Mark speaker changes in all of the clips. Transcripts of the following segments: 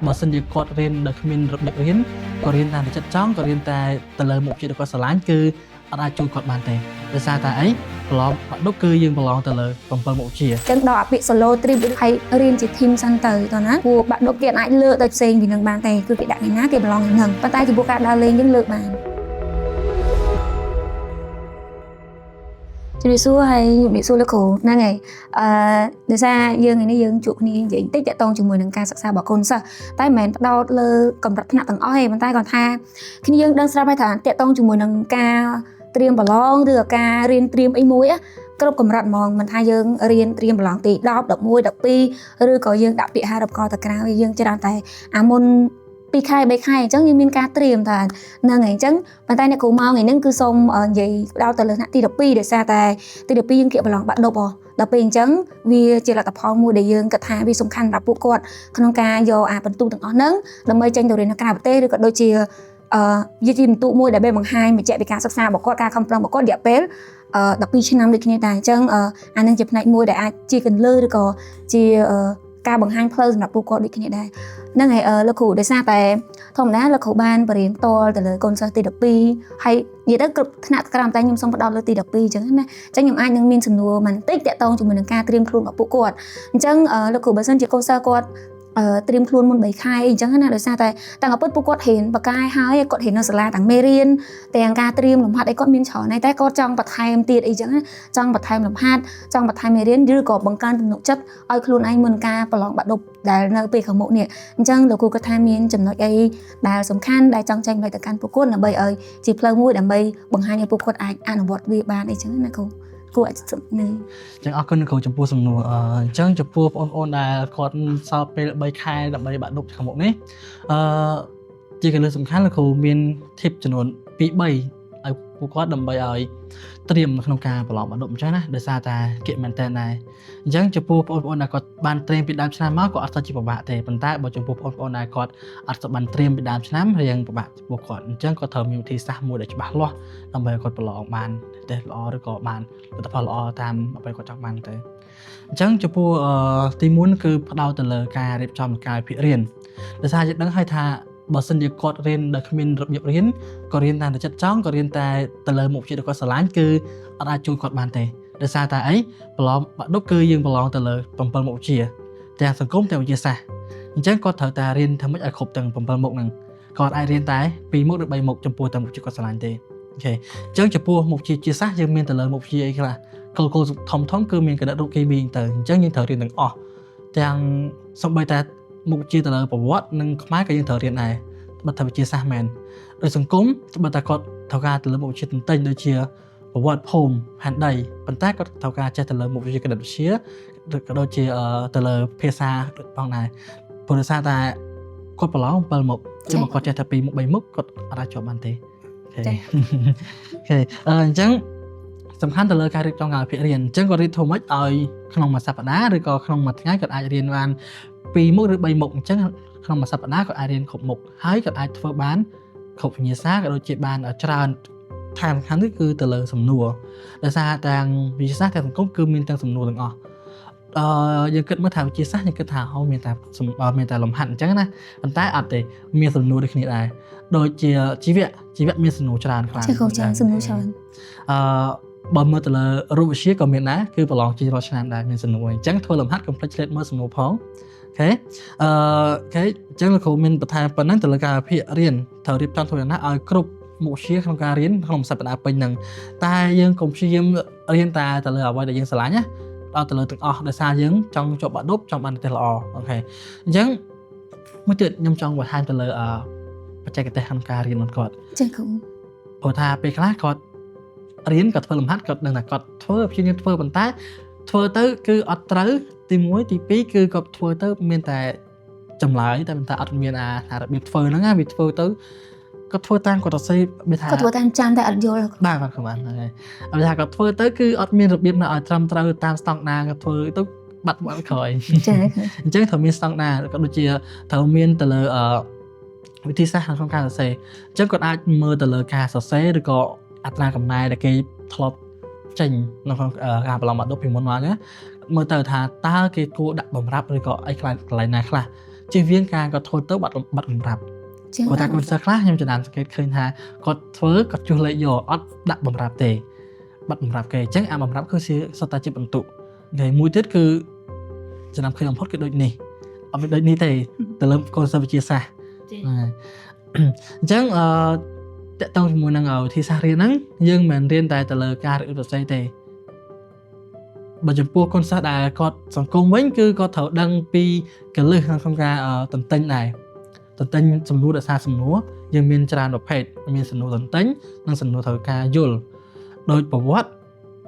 Speaker 1: បើសិនជាគាត់រៀនដោយគ្មានរបៀបរៀនគាត់រៀនតាមតែចិត្តចង់គាត់រៀនតែទៅលើមុខវិជ្ជាដែលគាត់ស្រឡាញ់គឺអត់អាចជួយគាត់បានទេដោយសារតែអីប្រឡងបាក់ឌុបគឺយើងប្រឡងទៅលើ7មុខវិជ្ជា
Speaker 2: ចឹងដល់អាពាក្យ solo trip ហើយរៀនជា team សិនទៅតោះណាព្រោះបាក់ឌុបគេអាចលើកទៅផ្សេងពីនឹងបានទេគឺគេដាក់ថ្ងៃណាគេប្រឡងថ្ងៃហ្នឹងប៉ុន្តែចំពោះការដើរលេងយើងលើកបានជំរាបសួរហើយជំរាបសួរលោកគ្រូហ្នឹងហើយអឺដោយសារយើងថ្ងៃនេះយើងជួបគ្នានិយាយបន្តិចតាក់ទងជាមួយនឹងការសិក្សារបស់កូនសិស្សតែមិនមែនផ្ដោតលើកម្រិតថ្នាក់ទាំងអស់ទេប៉ុន្តែគាត់ថាគ្នាយើងដឹងស្រាប់ហើយថាតាក់ទងជាមួយនឹងការត្រៀមប្រឡងឬក៏ការរៀនត្រៀមអីមួយá គ្រប់កម្រិតហ្មងមិនថាយើងរៀនត្រៀមប្រឡងទី10 11 12ឬក៏យើងដាក់ពាក្យហារូបករណ៍ទៅក្រៅយើងច្រើនតែអាមុន2ខែ3ខែអញ្ចឹងយើងមានការត្រៀមថាហ្នឹងហើយអញ្ចឹងប៉ុន្តែអ្នកគ្រូមកថ្ងៃហ្នឹងគឺសូមនិយាយផ្ដោតទៅលើថ្នាក់ទី12ដោយសារតែទី12យើងគៀកប្រឡងបាក់ឌុបហ៎ដល់ពេលអញ្ចឹងវាជាលទ្ធផលមួយដែលយើងគិតថាវាសំខាន់សម្រាប់ពួកគាត់ក្នុងការយកអាបន្ទុកទាំងអស់ហ្នឹងដើម្បីចេញទៅរៀននៅក្រៅប្រទេសឬក៏ដូចជាអឺជាបន្ទុកមួយដែលបង្ហាញបញ្ជាក់ពីការសិក្សារបស់គាត់ការខំប្រឹងរបស់គាត់រយៈពេល12ឆ្នាំដូចគ្នាដែរអញ្ចឹងអានឹងជាផ្នែកមួយដែលអាចជាកន្លឹះឬក៏ជាការបង្ហាញផ្លូវសម្រាប់ពួកគាត់ដូចគ្នាដែរហ្នឹងហើយលោកគ្រូដោយសារតែធម្មតាលោកគ្រូបានបរៀនផ្ទាល់ទៅលើកូនសិស្សទី12ហើយនិយាយទៅគ្រប់ថ្នាក់ក្រោមតែខ្ញុំសូមផ្ដោតលើទី12អញ្ចឹងណាអញ្ចឹងខ្ញុំអាចនឹងមានសំណួរបន្តិចតាក់ទងជាមួយនឹងការត្រៀមខ្លួនរបស់ពួកគាត់អញ្ចឹងលោកគ្រូបើសិនជាកូនសិស្សគាត់ត្រៀមខ្លួនមុន3ខែអញ្ចឹងណាដោយសារតែតាំងពីពួកគាត់រៀនបកាយហើយគាត់រៀននៅសាលាទាំងមេរៀនទាំងការត្រៀមលំហាត់អីគាត់មានច្រើនហើយតែគាត់ចង់បន្ថែមទៀតអីចឹងណាចង់បន្ថែមលំហាត់ចង់បន្ថែមមេរៀនឬក៏បង្កើនទំនុកចិត្តឲ្យខ្លួនឯងមុនការប្រឡងបាក់ឌុបដែលនៅពេលខាងមុខនេះអញ្ចឹងលោកគ្រូគាត់ថាមានចំណុចអីដែលសំខាន់ដែលចង់ចែករំលែកទៅកាន់ពួកគាត់ដើម្បីឲ្យជាផ្លូវមួយដើម្បីបង្ហាញឲ្យពួកគាត់អាចអនុវត្តវាបានអីចឹងណាគ្រូគួរអាចនឹង
Speaker 1: អញ្ចឹងអរគុណគ្រូចំពោះសំណួរអញ្ចឹងចំពោះបងប្អូនដែលគាត់សល់ពេល3ខែដើម្បីបាក់ឌុបខាងមុខនេះអឺជាកលឹះសំខាន់លោកគ្រូមាន tip ចំនួន2 3ឲ្យពួកគាត់ដើម្បីឲ្យត្រៀមនៅក្នុងការប្រឡងបាក់ឌុបអញ្ចឹងណាដោយសារតែគៀកមែនតើដែរអញ្ចឹងចំពោះបងប្អូនដែលគាត់បានត្រៀមពីដើមឆ្នាំមកក៏អត់សូវជាពិបាកទេប៉ុន្តែបើចំពោះបងប្អូនដែលគាត់អត់សូវបានត្រៀមពីដើមឆ្នាំរៀងពិបាកចំពោះគាត់អញ្ចឹងគាត់ត្រូវមានវិធីសាស្ត្រមួយដែលច្បាស់លាស់ដើម្បីឲ្យគាត់ប្រឡងបានទេល្អឬក៏បានលទ្ធផលល្អតាមអ្វីគាត់ចង់បានទៅអញ្ចឹងចំពោះទី1គឺផ្ដោតទៅលើការរៀបចំកាលវិភាគរៀនដោយសារយើងដឹងហើយថាបើសិនជាគាត់រៀនដោយគ្មានរបៀបរៀនគាត់រៀនតាមតែចិត្តចង់គាត់រៀនតែទៅលើមុខវិជ្ជាដែលគាត់ស្រឡាញ់គឺអត់អាចជួយគាត់បានទេដោយសារតែអីប្រឡងបាក់ឌុបគឺយើងប្រឡងទៅលើ7មុខវិជ្ជាទាំងសង្គមទាំងវិទ្យាសាស្ត្រអញ្ចឹងគាត់ត្រូវតែរៀនធ្វើម៉េចឲ្យគ្រប់ទាំង7មុខហ្នឹងគាត់អាចរៀនតែ2មុខឬ3មុខចំពោះតែមុខវិជ្ជាគាត់ស្រឡាញ់ទេអូខេអញ្ចឹងចំពោះមុខវិជ្ជាជាសាស្ត្រយើងមានទៅលើមុខវិជ្ជាអីខ្លះគោលគោលធំធំគឺមានគណិតរូបគីមីទៅអញ្ចឹងយើងត្រូវរៀនទាំងអស់ទាំងសូម្បីតែមុខវិជ្ជាទៅលើប្រវត្តិនិងខ្មែរក៏យើងត្រូវរៀនដែរបើថាវិទ្យាសាស្ត្រមែនដោយសង្គមបើតែគាត់ត្រូវការទៅលើមុខវិជ្ជាទន្ទិញដូចជាប្រវត្តិភូមិផែនដីប៉ុន្តែគាត់ត្រូវការចេះទៅលើមុខវិជ្ជាគណិតវិទ្យាក៏ដូចជាទៅលើភាសាផងដែរព្រោះដោយសារតែគាត់ប្រឡង7មុខជាមកគាត់ចេះតែ2មុខ3មុខគាត់អត់អាចជាប់បានទេអូខេអូខេអញ្ចឹងសំខាន់ទៅលើការរៀបចំកាលវិភាគរៀនអញ្ចឹងគាត់រៀបធ្វើម៉េចឲ្យក្នុងមួយសប្តាហ៍ឬក៏ក្នុងមួយថ្ងៃគាត់អាចរៀនបាន2មុខឬ3មុខអញ្ចឹងក្នុងមួយសប្តាហ៍គាត់អាចរៀនគ្រប់មុខហើយគាត់អាចធ្វើបានគ្រប់វិញ្ញាសាក៏ដូចជាបានច្រើនថែមសំខាន់នេះគឺទៅលើសំណួរដោយសារទាំងវិទ្យាសាស្ត្រទាំងសង្គមគឺមានទាំងសំណួរទាំងអស់អឺយើងគិតមើលថាវិទ្យាសាស្ត្រយើងគិតថាហូមានតែមានតែលំហាត់អញ្ចឹងណាប៉ុន្តែអត់ទេមានសំណួរដូចគ្នាដែរដូចជាជីវៈជីវៈមានសំណួរច្រើនខ្លាំង
Speaker 2: ចាគ្រូចាសំណួរច្រើន
Speaker 1: អឺបើមើលទៅលើរូបវិទ្យាក៏មានដែរគឺប្រឡងជារាល់ឆ្នាំដែរមានសំណួរអញ្ចឹងធ្វើលំហាត់កុំភ្លេចឆ្លៀតមើលសំណួរផងអូខេអឺអូខេអញ្ចឹងលោកគ្រូមានបន្ថែមប៉ុណ្ណឹងទៅលើការវិភាគរៀនត្រូវរៀបចំធ្វើយ៉ាងណាឲ្យគ្រប់មុខវិជ្ជាក្នុងការរៀនក្នុងសប្តាហ៍ពេញហ្នឹងតែយើងកុំព្យាយាមរៀនតែទៅលើអ្វីដែលយើងស្រឡាញ់ណាដល់ទៅលើទាំងអស់ដោយសារយើងចង់ជាប់បាក់ឌុបចង់បានប្រទេសល្អអូខេអញ្ចឹងមួយទៀតខ្ញុំចង់បន្ថែមទៅលើបច្ចេកទេសក្នុងការរៀនរបស់គាត់
Speaker 2: ចាគ្រូ
Speaker 1: ព្រោះថាពេលខ្លះគាត់រៀនគាត់ធ្វើលំហាត់គាត់ដឹងថាគាត់ធ្វើព្យាយាមធ្វើប៉ុន្តែធ្វើទៅគឺអត់ត្រូវទី1ទី2គឺគាត់ធ្វើទៅមានតែចម្លើយតែមិនថាអត់មានអារបៀបធ្វើហ្នឹងណាវាធ្វើទៅគាត់ធ្វើតាមគាត់សរសេរវាថា
Speaker 2: គាត់ធ្វើតាមចាំតែអត់យល់
Speaker 1: បាទបាទគាត់បានហ្នឹងហើយអត់ថាគាត់ធ្វើទៅគឺអត់មានរបៀបណាឲ្យត្រឹមត្រូវតាមស្តង់ដារគាត់ធ្វើទៅបាត់បាត់ក្រោយ
Speaker 2: ចា
Speaker 1: អញ្ចឹងត្រូវមានស្តង់ដារក៏ដូចជាត្រូវមានទៅលើអឺវិធីសាស្ត្រក្នុងការសរសេរអញ្ចឹងគាត់អាចមើលទៅលើការសរសេរឬក៏អត្រាកំណែដែលគេធ្លាប់ចេញនៅក្នុងការប្រឡងបាក់ឌុបពីមុនមកណាមើលទៅថាតើគេគួរដាក់បំរាប់ឬក៏អីខ្លះកន្លែងណាខ្លះ ជៀសវាងការគាត់ធ្វើទៅបាត់បាត់បំរាប់
Speaker 2: ចា
Speaker 1: ព្រោះថាកូនសិស្សខ្លះខ្ញុំចំណាំសង្កេតឃើញថាគាត់ធ្វើគាត់ជួសលេខយកអត់ដាក់បំរាប់ទេបាត់បំរាប់គេអញ្ចឹងអាបំរាប់គឺជាសុទ្ធតែជាបន្ទុកហើយមួយទៀតគឺចំណាំឃើញបំផុតគឺដូចនេះអត់មានដូចនេះទេទៅលើកូនសិស្សវិទ្យាសាស្ត្រ
Speaker 3: ចា
Speaker 1: ហ្នឹងហើយអញ្ចឹងអឺតកតងជាមួយនឹងវិធីសាស្ត្ររៀនហ្នឹងយើងមិនមែនរៀនតែទៅលើការរៀនសរសេរទេបើចំពោះកូនសិស្សដែលគាត់សង្គមវិញគឺគាត់ត្រូវដឹងពីកលឹះក្នុងការទន្ទិញដែរទន្ទិញសំណួរដោយសារសំណួរយើងមានច្រើនប្រភេទមានសំណួរទន្ទិញនិងសំណួរត្រូវការយល់ដោយប្រវត្តិ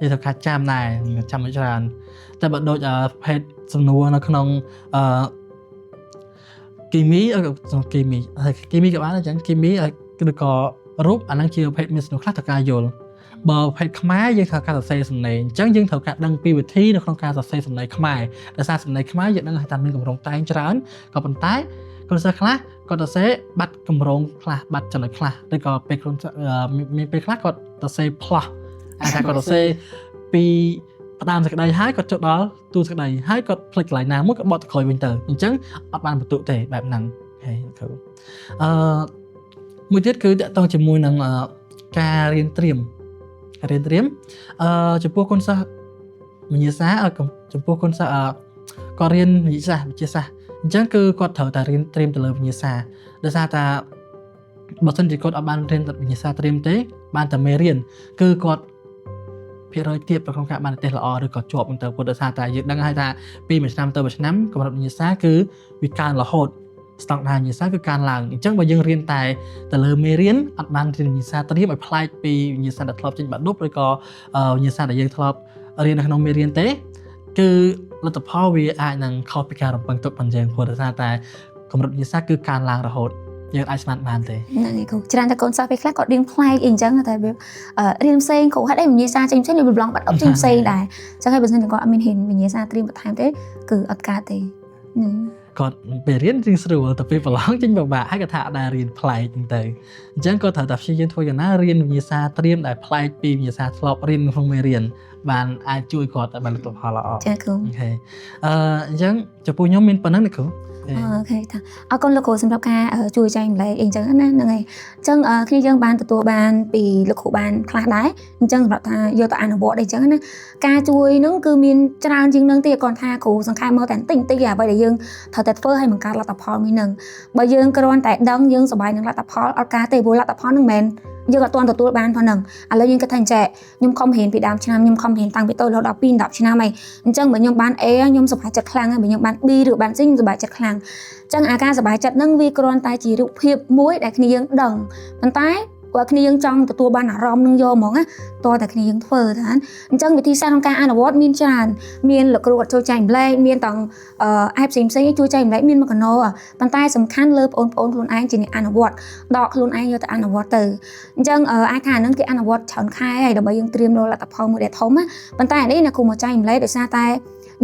Speaker 1: យើងត្រូវការចាំដែរចាំឲ្យច្រើនតែបើដូចប្រភេទសំណួរនៅក្នុងអឺ គីមីអឺគីមីហើយគីមីក៏បានដែរអញ្ចឹងគីមីហើយឬក៏រូបអាហ្នឹងជាប្រភេទមានសំណួរខ្លះត្រូវការយល់បើប្រភេទខ្មែរយើងត្រូវការសរសេរសំណេរអញ្ចឹងយើងត្រូវការដឹងពីវិធីនៅក្នុងការសរសេរសំណេរខ្មែរដោយសារសំណេរខ្មែរយើងដឹងថាមានកម្រងតែងច្រើនក៏ប៉ុន្តែកូនសិស្សខ្លះគាត់សរសេរបាត់កម្រងខ្លះបាត់ចំណុចខ្លះឬក៏ពេលខ្លួនមានពេលខ្លះគាត់សរសេរផ្លោះអាចថាគាត់សរសេរពីផ្ដើមសេចក្តីហើយគាត់ចុះដល់ទូសេចក្តីហើយគាត់ភ្លេចកន្លែងណាមួយគាត់បកទៅក្រោយវិញទៅអញ្ចឹងអត់បានបន្ទុកទេបែបហ្នឹងហេគ្រូអឺមួយទៀតគឺតកតងជាមួយនឹងការរៀនត្រៀមការរៀនត្រៀមអឺចំពោះកូនសិស្សវិញ្ញាសាចំពោះកូនសិស្សគាត់រៀនវិទ្យាសាស្ត្រវិទ្យាសាស្ត្រអញ្ចឹងគឺគាត់ត្រូវតែរៀនត្រៀមទៅលើវិញ្ញាសាដោយសារតាបើសិនជាគាត់អត់បានរៀនវិញ្ញាសាត្រៀមទេបានតែមេរៀនគឺគាត់ភាគរយទាបនៅក្នុងការបាននិទេសល្អឬក៏ជាប់ទៅព្រោះដោយសារតែយើងដឹងហើយថាពីមួយឆ្នាំទៅមួយឆ្នាំកម្រិតវិញ្ញាសាគឺវាកើនរហូតស្តង់ដារវិញ្ញាសាគឺកើនឡើងអញ្ចឹងបើយើងរៀនតែទៅលើមេរៀនអត់បានរៀនវិញ្ញាសាត្រៀមឲ្យប្លែកពីវិញ្ញាសាដែលធ្លាប់ចេញបាក់ឌុបឬក៏វិញ្ញាសាដែលយើងធ្លាប់រៀននៅក្នុងមេរៀនទេគឺលទ្ធផលវាអាចនឹងខុសពីការរំពឹងទុកប៉ុណ្ណឹងព្រោះដោយសារតែកម្រិតវិញ្ញាសាគឺកើនឡើងរហូតយើងអាចស្មានបានទេ
Speaker 2: ហ្នឹងហើយគ្រូច្រើនតែកូនសិស្សពេលខ្លះគាត់រៀនប្លែកអីអញ្ចឹងតែវារៀនផ្សេងគ្រូហេតុអីវិញ្ញាសាចេញផ្សេងឬប្រឡងបាត់អប់ចេញផ្សេងដែរអញ្ចឹងហើយបើសិនជាគាត់អត់មានហ៊ានវិញ្ញាសាត្រៀមបន្ថែមទេគឺអត់កើតទេហ្នឹង
Speaker 1: គាត់ពេលរៀនរៀងស្រួលតែពេលប្រឡងចេញពិបាកហើយគាត់ថាអត់ដែលរៀនប្លែកហ្នឹងទៅអញ្ចឹងគាត់ត្រូវតែព្យាយាមធ្វើយ៉ាងណារៀនវិញ្ញាសាត្រៀមដែលប្លែកពីវិញ្ញាសាធ្លាប់រៀនក្នុងមេរៀនបានអាចជួយគាត់ឲ្យបានលទ្ធផលល្អ
Speaker 2: ចាគ្រូ
Speaker 1: OK អឺអញ្ចឹងចំពោះខ្ញុំមានប៉ុណ្ណឹងណាគ្រូ
Speaker 2: OK ថាអរគុណលោកគ្រូសម្រាប់ការជួយចែករំលែកអីអញ្ចឹងណាហ្នឹងហើយអញ្ចឹងគ្នាយើងបានទទួលបានពីលោកគ្រូបានខ្លះដែរអញ្ចឹងសម្រាប់ថាយកទៅអនុវត្តអីអញ្ចឹងណាការជួយហ្នឹងគឺមានច្រើនជាងនឹងទៀតគ្រាន់ថាគ្រូសង្ខេបមកតែបន្តិចបន្តិចអ្វីដែលយើងត្រូវតែធ្វើឲ្យបង្កើតលទ្ធផលមួយហ្នឹងបើយើងគ្រាន់តែដឹងយើងសប្បាយនឹងលទ្ធផលអត់ការទេព្រោះលទ្ធផលហ្នឹងមិនមែនយើងអត់ទាន់ទទួលបានផងហ្នឹងឥឡូវយើងគិតថាអញ្ចេះខ្ញុំខំរៀនពីដើមឆ្នាំខ្ញុំខំរៀនតាំងពីតូចរហូតដល់2 10ឆ្នាំហើយអញ្ចឹងបើខ្ញុំបាន A ខ្ញុំសប្បាយចិត្តខ្លាំងហើយបើខ្ញុំបាន B ឬបាន C ខ្ញុំសប្បាយចិត្តខ្លាំង ចឹងអាការសប្បាយចិត្តហ្នឹងវាគ្រាន់តែជារូបភាពមួយដែលគ្នាយើងដឹងប៉ុន្តែគាត់គ្នាយើងចង់ទទួលបានអារម្មណ៍នឹងយកហ្មងណាតើតែគ្នាយើងធ្វើតាអញ្ចឹងវិធីសាស្ត្រក្នុងការអនុវត្តមានច្រើនមានលោកគ្រូគាត់ជួយចែកម្លែកមានទាំងអឺ app ផ្សេងផ្សេងជួយចែកម្លែកមានមួយកណោប៉ុន្តែសំខាន់លើបងប្អូនខ្លួនឯងជាអ្នកអនុវត្តដកខ្លួនឯងយកទៅអនុវត្តទៅអញ្ចឹងអាចថាហ្នឹងគេអនុវត្តច្រើនខែហើយដើម្បីយើងត្រៀមរកលទ្ធផលមួយដែលធំណាប៉ុន្តែអានេះណាគ្រូមកចែកម្លែកដោយសារតែ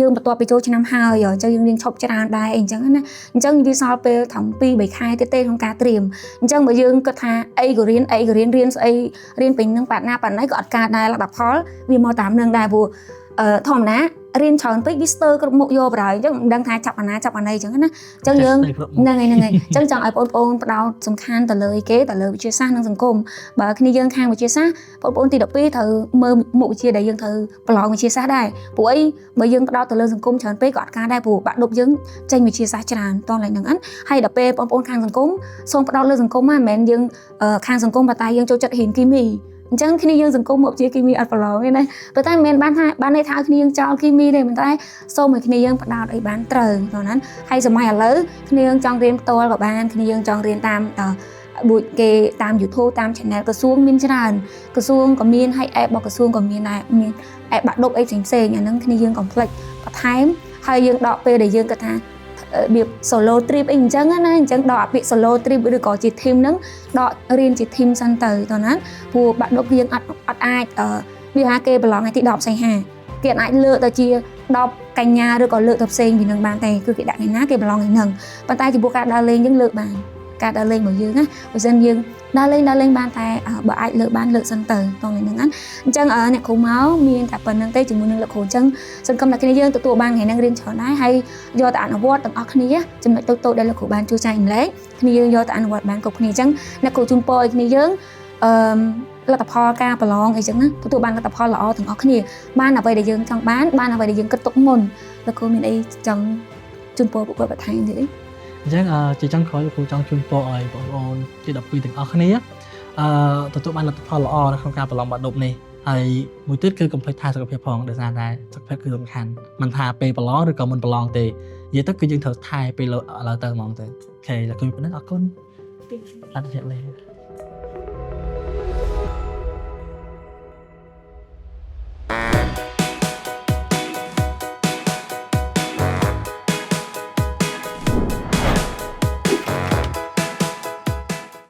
Speaker 2: យើងបន្ទាប់ពីចូលឆ្នាំហើយអញ្ចឹងយើងរៀនឈប់ច្រើនដែរអីអញ្ចឹងណាអញ្ចឹងវាសល់ពេលត្រឹម2 3ខែទៀតទេក្នុងការត្រៀមអញ្ចឹងបើយើងគិតថាអីក៏រៀនអីក៏រៀនរៀនស្អីរៀនពេញនឹងបាត់ណាបាត់ណីក៏អត់ការដែរលទ្ធផលវាមកតាមនឹងដែរព្រោះអឺធម្មតារៀនច្រើនពេកវាស្ទើរគ្រប់មុខយកប្រហើយអញ្ចឹងមិនដឹងថាចាប់អាណាចាប់អាណីអញ្ចឹងណាអញ្ចឹងយើង ហ្នឹងហើយហ្នឹងហើយអញ្ចឹងចង់ឲ្យបងប្អូនផ្ដោតសំខាន់ទៅលើគេទៅលើវិទ្យាសាស្ត្រនិងសង្គមបើគ្នាយើងខាងវិទ្យាសាស្ត្របងប្អូនទី12ត្រូវមើលមុខវិជ្ជាដែលយើងត្រូវប្រឡងវិទ្យាសាស្ត្រដែរព្រោះអីបើយើងផ្ដោតទៅលើសង្គមច្រើនពេកក៏អត់ការដែរព្រោះបាក់ឌុបយើងចេញវិទ្យាសាស្ត្រច្រើនតោះឡើយហ្នឹងអិនហើយដល់ពេលបងប្អូនខាងសង្គមសូមផ្ដោតលើសង្គមហ្នឹងមិនមែនយើងខាងសង្គមប៉ុន្តែយើងចូលចិត្តរៀនគីមីអញ្ចឹងគ្នាយើងសង្គមមកជាគីមីអត់ប្រឡងទេណាប៉ុន្តែមិនមែនបានថាបានន័យថាឲ្យគ្នាយើងចោលគីមីទេប៉ុន្តែសូមឲ្យគ្នាយើងផ្ដោតឲ្យបានត្រូវតោះហ្នឹងហើយសម័យឥឡូវគ្នាយើងចង់រៀនផ្ទាល់ក៏បានគ្នាយើងចង់រៀនតាមបួចគេតាម YouTube តាម Channel ក្រសួងមានច្រើនក្រសួងក៏មានហើយ app របស់ក្រសួងក៏មានដែរមាន app បាក់ឌុបអីផ្សេងផ្សេងអាហ្នឹងគ្នាយើងកុំភ្លេចបន្ថែមហើយយើងដកពេលដែលយើងគិតថារបៀប solo trip អីអញ្ចឹងណាអញ្ចឹងដកអាពាក្យ solo trip ឬក៏ជា team ហ្នឹងដករៀនជា team សិនទៅតោះណាព្រោះបាក់ឌុបយើងអត់អត់អាចវាថាគេប្រឡងថ្ងៃទី10សីហាគេអាចលើកទៅជា10កញ្ញាឬក៏លើកទៅផ្សេងពីនឹងបានទេគឺគេដាក់ថ្ងៃណាគេប្រឡងថ្ងៃហ្នឹងប៉ុន្តែចំពោះការដើរលេងយើងលើកបានការដើរលេងរបស់យើងណាបើមិនយើង ដើរលេងដើរលេងបានតែបើអាចលើកបានលើកសិនទៅតោះនេះហ្នឹងណាអញ្ចឹងអ្នកគ្រូមកមានតែប៉ុណ្្នឹងទេជាមួយនឹងលោកគ្រូអញ្ចឹងសង្ឃឹមថាគ្នាយើងទទួលបានថ្ងៃហ្នឹងរៀនច្រើនដែរហើយយកទៅអនុវត្តទាំងអស់គ្នាចំណុចតូចៗដែលលោកគ្រូបានជួយចែករំលែកគ្នាយើងយកទៅអនុវត្តបានគ្រប់គ្នាអញ្ចឹងអ្នកគ្រូជូនពរឲ្យគ្នាយើងអឺលទ្ធផលការប្រឡងអីចឹងណាទទួលបានលទ្ធផលល្អទាំងអស់គ្នាបានអ្វីដែលយើងចង់បានបានអ្វីដែលយើងគិតទុកមុនលោកគ្រូមានអីចង់ជូនពរពួកគាត់បន្ថែមទៀតទេ
Speaker 1: អញ្ចឹងជាចុងក្រោយលោកគ្រូចង់ជូនពរឲ្យបងប្អូនទី12ទាំងអស់គ្នាទទួលបានលទ្ធផលល្អនៅក្នុងការប្រឡងបាក់ឌុបនេះហើយមួយទៀតគឺកុំភ្លេចថែសុខភាពផងដោយសារតែសុខភាពគឺសំខាន់មិនថាពេលប្រឡងឬក៏មុនប្រឡងទេនិយាយទៅគឺយើងត្រូវថែពេលឥឡូវទៅហ្មងទៅOK លោកគ្រូប៉ុណ្ណឹងអរគុណអត់ជម្រាបលា។